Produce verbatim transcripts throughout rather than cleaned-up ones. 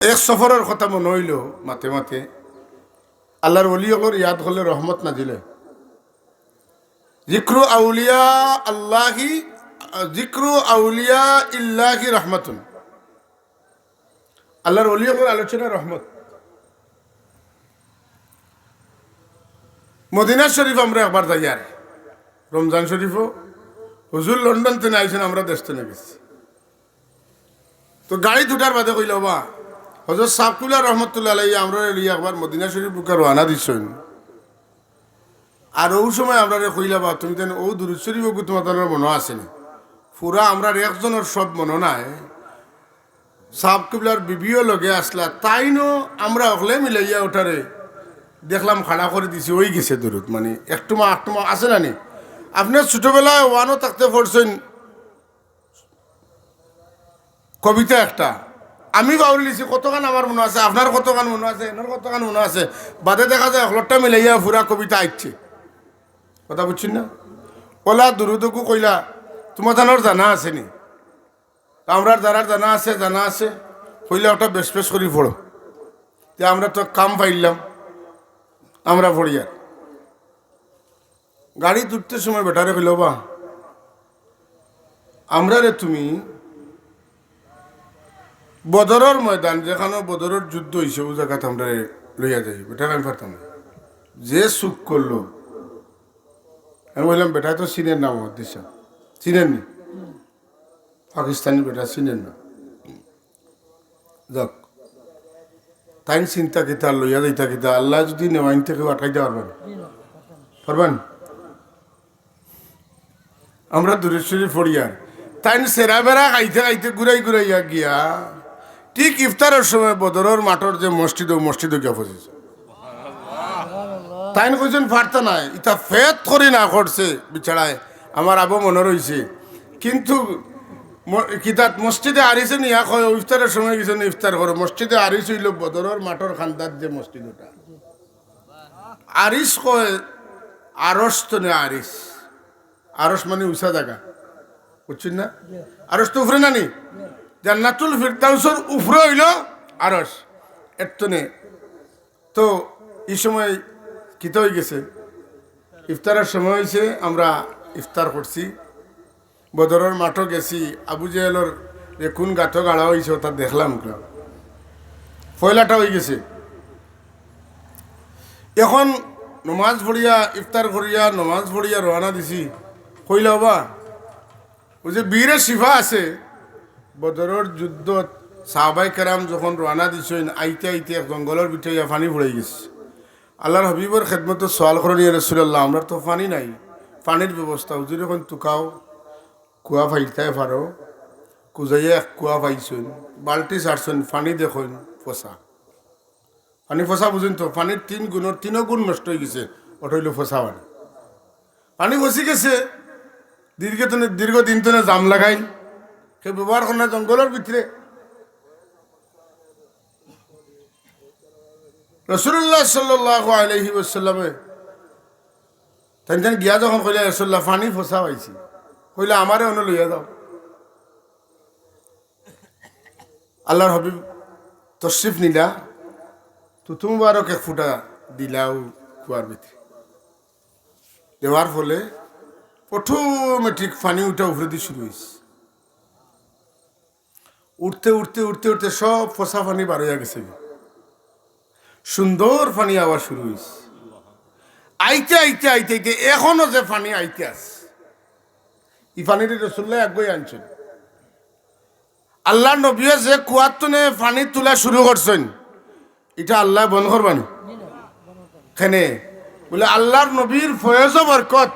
এক সফরর কথা মনো অইলো মাতে মাতে, আল্লার ওলি অকলর ইয়াদ করলে রহমত নাজিল অয়। জিক্রু আউলিয়া আল্লাহি, জিক্রু আউলিয়া ইল্লাহি রহমাতুন। আল্লার ওলি অকলর আলোচনা রহমত। মদিনা শরীফ আমরা একবার যাইয়ার, রমজান শরীফো হুজুর লন্ডন তনে আইছইন, আমরা দেশ তনে গেছি। তো গাড়িত উঠার বাদে কইলা, "ওবা, হজরত সাব কিবলা রহমতুল্লাহ আলাইহি আমরারে লইয়া একবার মদিনা শরীফ বুকে রওয়ানা দিছইন। আর অউ সময় আমরারে কইলা, বা তুমি যেন অউ দুরুদ শরীফ অগু তুমার তানর মনো আছে নি?" পুরা আমরার একজনর সব মনো নাই। সাব কিবলার বিবিও লগে আছলা, তাইনও আমরা অকলে মিলাইয়া ওটারে দেখলাম, খাড়া করি দিছি, অই গেছে দুরুদ। মানে একটুমা আকটুমা আছে না নি? আপনে ছোটবেলায় ওয়ানো থাকতে পড়ছইন কবিতা একটা, আমি বাউলিছি, কতখান আমার মনো আছে, আপনার কতখান মনো আছে, এনর কতখান মনো আছে, বাদে দেখা যায় অকলরটা মিলাইয়া পুরা কবিতা আইছে। কথা বুঝছইন না? অলা দুরুদ অগু কইলা, তুমার তানর জানা আছে নি? তা আমরার যারার জানা আছে, জানা আছে, কইলা ওটা বেশ বেশ করি পড়ো। তে আমরা তো কাম পাইলাম, আমরা পড়িয়ার। গাড়িত উঠতে সময় বেটারে কইলা, "ওবা, আমরারে তুমি বদরর ময়দান, যেখানো বদরর যুদ্ধ অইছে, অউ জাগাত আমরারে লইয়া যাইও।" বেটারে আমি পারতাম না, যে চুপ করলো। আমি কইলাম, "বেটায় তো চিনের না মোহাম্মদ দিশা, চিনের নি?" পাকিস্তানি বেটা চিনের না। যাক, তাইন চিন্তা কিতা, লইয়া যাইতা কিতা, আল্লায় যুদি নেওয়াইন থাকি কেউ আটকাইতা পারবা নি? পারবা নি? আমরা দুরুদ শরীফ পড়িয়ার, তাইন সেরা বেরা খাইতে খাইতে ঘুরাই ঘুরাইয়া গিয়া ঠিক ইফতারর সময় বদরর মাঠর যে মসজিদ, অউ মসজিদো গিয়া পৌঁছিছে। তাইন কইছইন, "পারতা নায়, ইতা ফেত করি না করছে বেচারায়, আমার আবো মনো রইছে।" কিন্তু ম-, কিতাত মসজিদে আরিসে নিয়া কয়, "অউ ইফতারর সময় গেছে নি, ইফতার করো।" মসজিদে আরিস অইলো বদরর মাঠর কান্দাত যে মসজিদ ওটা। আরিস কয়, আরশ তনে আরিস। আরশ মানে উচা জাগা, বুঝছইন না? আরশ তো উপরে না নি? জান্নাতুল ফিরদাউসর উপরে অইলো আরশ। এর তনে তো ই সময় কিতা অই গেছে? ইফতারর সময় অইছে, আমরা ইফতার করছি, বদরর মাঠো গেছি, আবু জেহেলর রেকুন গাতো গাড়া অইছে, ওটা দেখলাম। পয়লাটা অই গেছে। এখন নমাজ পড়িয়া, ইফতার করিয়া, নমাজ পড়িয়া রওয়ানা দিছি। কইলা, "ওবা, অউ যে বীরে শিফা আছে, বদরর যুদ্ধত সাহাবায়ে কেরাম যখন রওয়ানা দিছইন, আইতে আইতে এক জঙ্গলর ভিতরে ইয়া পানি ফুরাই গেছে।" আল্লার হাবিবর খেদমতো সওয়াল করইন, "ইয়া রাসুলাল্লাহ, আমরার তো পানি নাই, পানির ব্যবস্থা?" হুজুরে কইন, "তুকাও, কুয়া পাইতায় পারো।" কুজাইয়া এক কুয়া পাইছইন, বালটি ছাড়ছইন, পানি দেখইন পচা। পানি পচা বুঝইন তো, পানির তিন গুণর তিনো গুণ নষ্ট অই গেছে, ওটা অইলো পচা পানি। পানি পচি গেছে, দীর্ঘ তনে, দীর্ঘদিন তনে জাম লাগাইল, কেউ ব্যবহার করে না জঙ্গলর ভিতরে। রাসুলুল্লাহ সাল্লাল্লাহু আলাইহি ওয়াসাল্লামে তাইন তাইন গিয়া যখন কইলা, "রাসুলুল্লাহ, পানি পচা পাইছি," কইলা, "আমারে অনো লইয়া যাও।" আল্লার হাবিব তশরিফ নিলা, থুথু মুবারক এক ফুটা দিলা অউ কুয়ার ভিতরে। দেওয়ার ফলে অটোমেটিক পানি উঠা উপরেদি শুরু অইছে। উঠতে উঠতে উঠতে উঠতে সব পচা পানি বার অইয়া গেছে। সুন্দর পানি আওয়া শুরু অইছে। আইতে আইতে আইতে আইতে এখনো যে পানি আইতে আছে, ই পানিরে রাসুলুল্লায় আগুয়াই আনছইন। আল্লার নবীয়ে যে কুয়ার তনে পানি তুলা শুরু করছইন, ইটা আল্লায় বন্ধ করবা নি? কেনে? বুলে, আল্লার নবীর ফয়েজ ও বরকত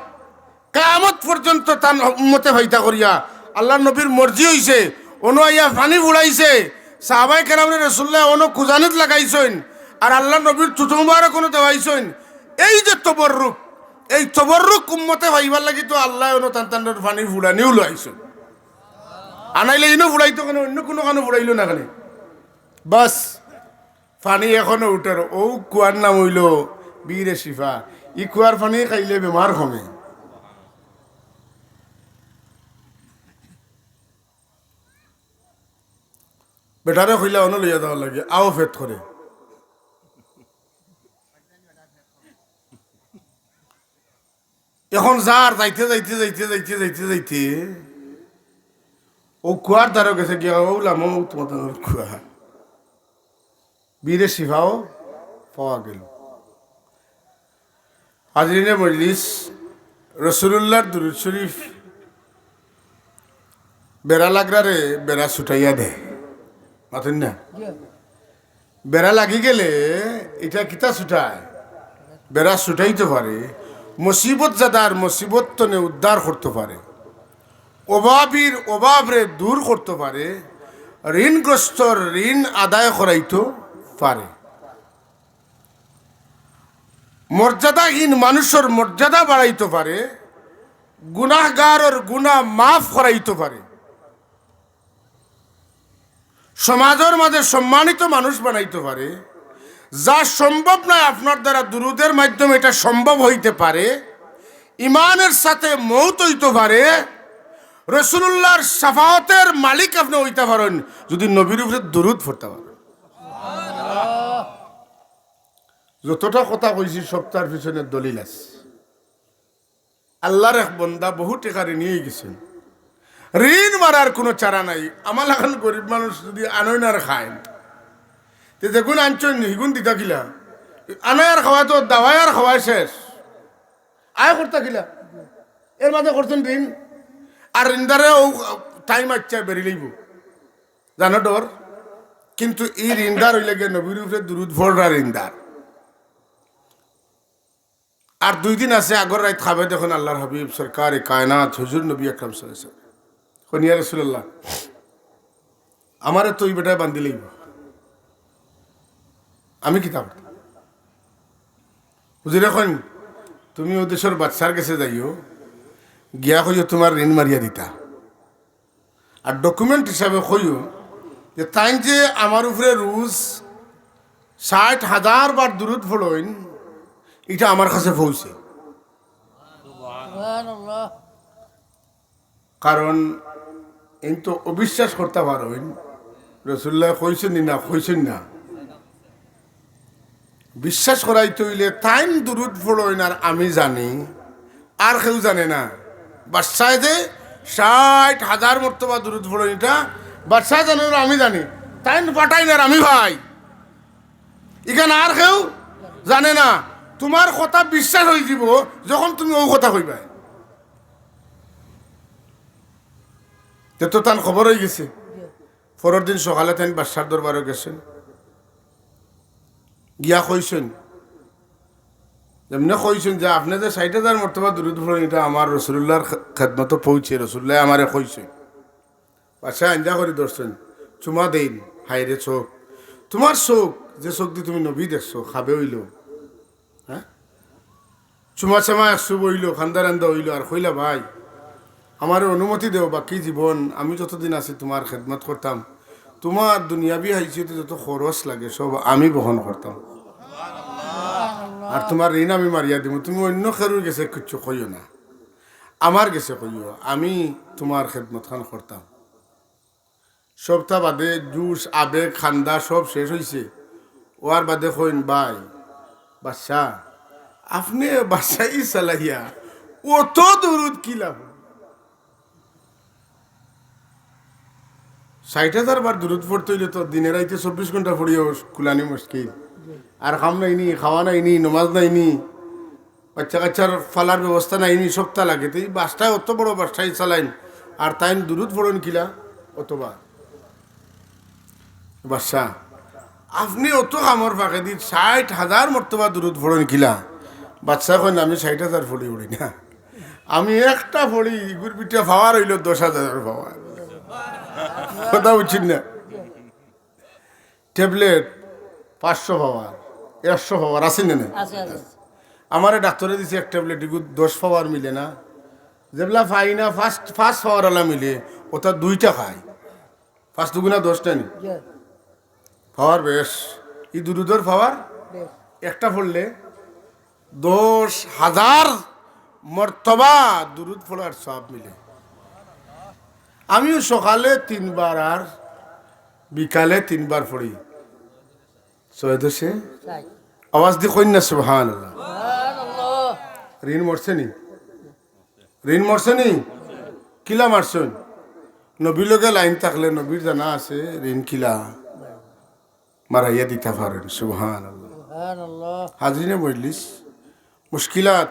কিয়ামত পর্যন্ত তান উম্মতে পাইতা করিয়া আল্লার নবীর মর্জি অইছে। অনো আইয়া পানি ফুড়াইছে, সাহাবায়ে কেরামরে রাসুলুল্লায় অনো কুজানিত লাগাইছইন, আর আল্লার নবীর থুথু মুবারক অনো দেওয়াইছইন। এই যে তবররুক, এই তবররুক উম্মতে পাইবার লাগি তো আল্লায় অনো তান তানর পানি ফুড়ানিও লইছইন। আনাইলে ইনো ফুড়াইতো কেনে, অইন্য কুনু কানো ফুড়াইলো না কেনে? বাস, পানি এখনো উঠের। অউ কুয়ার নাম অইলো বীরে শিফা। ই কুয়ার পানি খাইলে বেমার কমে। বেটারে কইলা অনো লইয়া যাওয়ার লাগি, আও ফেত করে। এখন যার যাইতে যাইতে যাইতে যাইতে যাইতে যাইতে অউ কুয়ার ধারো গেছে গিয়া, "অউ লামো, অউ তোমার কুয়া।" বীরে শিফাও পাওয়া গেল। হাজিরিনে মজলিস, রসুলুল্লাহর দুরুদ শরীফ বেড়া লাগরারে বেড়া ছুটাইয়া দেয়, মাতইন না? বেড়া লাগি গেলে ইটা কিতা ছুটায়? বেড়া ছুটাইতো পারে, মুসিবত জাদার মুসিবত তনে উদ্ধার করতো পারে, অভাবীর অভাবরে দূর করতো পারে, ঋণগ্রস্তর ঋণ আদায় করাইতো পারে, মর্যাদাহীন মানুষর মর্যাদা বাড়াইতো পারে, গুনাহগারর গুনাহ মাফ করাইতো পারে, সমাজর মাঝে সম্মানিত মানুষ বানাইতো পারে। যা সম্ভব নয়, আপনার দ্বারা দুরুদের মাধ্যমে এটা সম্ভব হইতে পারে। ইমানের সাথে মৌত হইতো পারে। রসুলুল্লাহর শাফাআতের মালিক আপনে হইতা পারইন, যদি নবীর উপরে দুরুদ পড়তা পারইন। যতটা কথা কইছি, সবটার পিছনে দলিল আছে। আল্লাহর এক বন্দা বহু টেকা ঋণী অইগেছইন, ঋণ মারার কুনু চারা নাই। আমার লাখান গরিব মানুষ যদি আনইন আর খাইন, তে যেগুন আনছইন হিগুন দিতা কিলা? আনায় আর খাওয়ায় তো দাওয়ায় আর খাওয়ায় শেষ, আয় করতা কিলা? এর মাঝে করছইন ঋণ, আর ঋণদারে অউ টাইম আইচ্ছা বেরি লইবো, জানো ডর। কিন্তু ই ঋণদার অইলা গিয়া নবীর উপরে দুরুদ পড়রা ঋণদার। আর দুই দিন আছে, আগর রাইত খাবে দেখইন আল্লাহর হাবিব সরকারে কায়নাত হুজুর নবী আকরাম সাল্লাল্লাহু আলাইহি ওয়াসাল্লাম। কইন, "ইয়া রাসূলুল্লাহ, আমারে তো ই বেটায় বান্দি লইবো, আমি কিতা করতাম?" হুজুরে কইন, "তুমি অউ দেশর বাদশার গেছে যাইও, গিয়া কইও তোমার ঋণ মারিয়া দিতা।" আর document হিসাবে কইও যে তাইন যে আমার উপরে রোজ ষাইট হাজার বার দুরুদ পড়ইন, ইটা আমার কাছে পৌঁছে। সুবহানাল্লাহ। কারণ এইন তো অবিশ্বাস করতা পারইন, রসুলুল্লায় কইছইন নি না, কইছইন না। বিশ্বাস করাইতে অইলে তাইন দুরুদ পড়ইন আর আমি জানি, আর কেউ জানে না। বাদশায় যে ষাইট হাজার মর্তবা দুরুদ পড়ইন, ইটা বাদশায় জানইন আর আমি জানি। তাইন পাঠাইন আর আমি পাই, ইখান আর কেউ জানে না। তোমার কথা বিশ্বাস অইযিবো যখন তুমি অউ কথা কইবায়। তে তো তান খবর অইগেছে। পরর দিন সকালে তাইন বাদশার দরবারো গেছইন, গিয়া কইছইন, যেমনে কইছইন যে, "আপনে যে ষাইট হাজার মর্তবা দুরুদ পড়ইন, ইটা আমার রসুলুল্লাহর খে-, খেদমতো পৌঁছে, রসুলুল্লায় আমারে কইছইন।" বাদশায় আইন্দা করি ধরছইন, চুমা দেইন, "হায়রে চউখ, তোমার চউখ, যে চউখ দি তুমি নবী দেখছো, খাবে অইলো, হ্যাঁ?" চুমা চামা এক চুব অইলো, খান্দা রান্দা অইলো, আর কইলা, "ভাই, আমারে অনুমতি দেও, বাকি জীবন আমি যতদিন আছি তোমার খেদমত করতাম, তোমার দুনিয়াবি হাইসিয়তে যত খরচ লাগে সব আমি বহন করতাম, আর তোমার ঋণ আমি মারিয়া দিমু। তুমি অইন্য কেউর গেছে কিচ্ছু কইও না, আমার গেছে কইও, আমি তোমার খেদমত খান করতাম।" সবটা বাদে জোশ, আবেগ, খান্দা সব শেষ অইছে। অওয়ার বাদে কইন, "ভাই, বাদশা, আপনে বাদশাই চালাইয়া অত দুরুদ কিলা পড়ইন?" ষাইট হাজার বার দুরুদ পড়তে অইলে তো দিনে রাইতে চব্বিশ ঘন্টা পড়িয়াও কুলানি মুশকিল। আর কাম নাইনি, খাওয়া নাইনি, নমাজ নাইনি, বাচ্চা কাচ্চার ফালার ব্যবস্থা নাইনি, সবটা লাগে। তে ই বাদশায়, অত বড় বাদশাই চালাইন, আর তাইন দুরুদ পড়ইন কিলা? অতবার, "বাদশা, আপনে অত কামর ফাঁকেদি ষাইট হাজার মর্তবা দুরুদ পড়ইন কিলা?" বাদশায় কইন, "আমি ষাইট হাজার পড়ি, পড়ি না, আমি একটা পড়ি, ইগুর ভিতরে পাওয়ার অইলো দশ হাজারর পাওয়ার।" কথা বুঝছইন না? ট্যাবলেট পাঁচশো পাওয়ার, একশো পাওয়ার আছে না নাই? আছে, আছে। আমারে ডাক্তরে দিছে এক ট্যাবলেট, ইগু দশ পাওয়ার মিলে না। যেবলা পাই না, পাঁচ, পাঁচ পাওয়ার আলা মিলে, অতা দুইটা খাই। পাঁচ দুগুণা দশটা নি? জি। পাওয়ার বেশ। ই দুরুদর পাওয়ার বেশ। একটা পড়লে দশ হাজার মর্তবা দুরুদ পড়ার সওয়াব মিলে। আমিও সকালে তিনবার আর বিকালে তিনবার পড়ি। ছয় দশে? আওয়াজ দি কইন না, সুবহানাল্লাহ। ঋণ মরছে নি? ঋণ মরছে নি? কিলা মারছইন? নবীর লগে লাইন থাকলে নবীর জানা আছে ঋণ কিলা মারাইয়া দিতা পারেন। সুবহানাল্লাহ। হাজিরিনে মজলিস, মুশকিলাত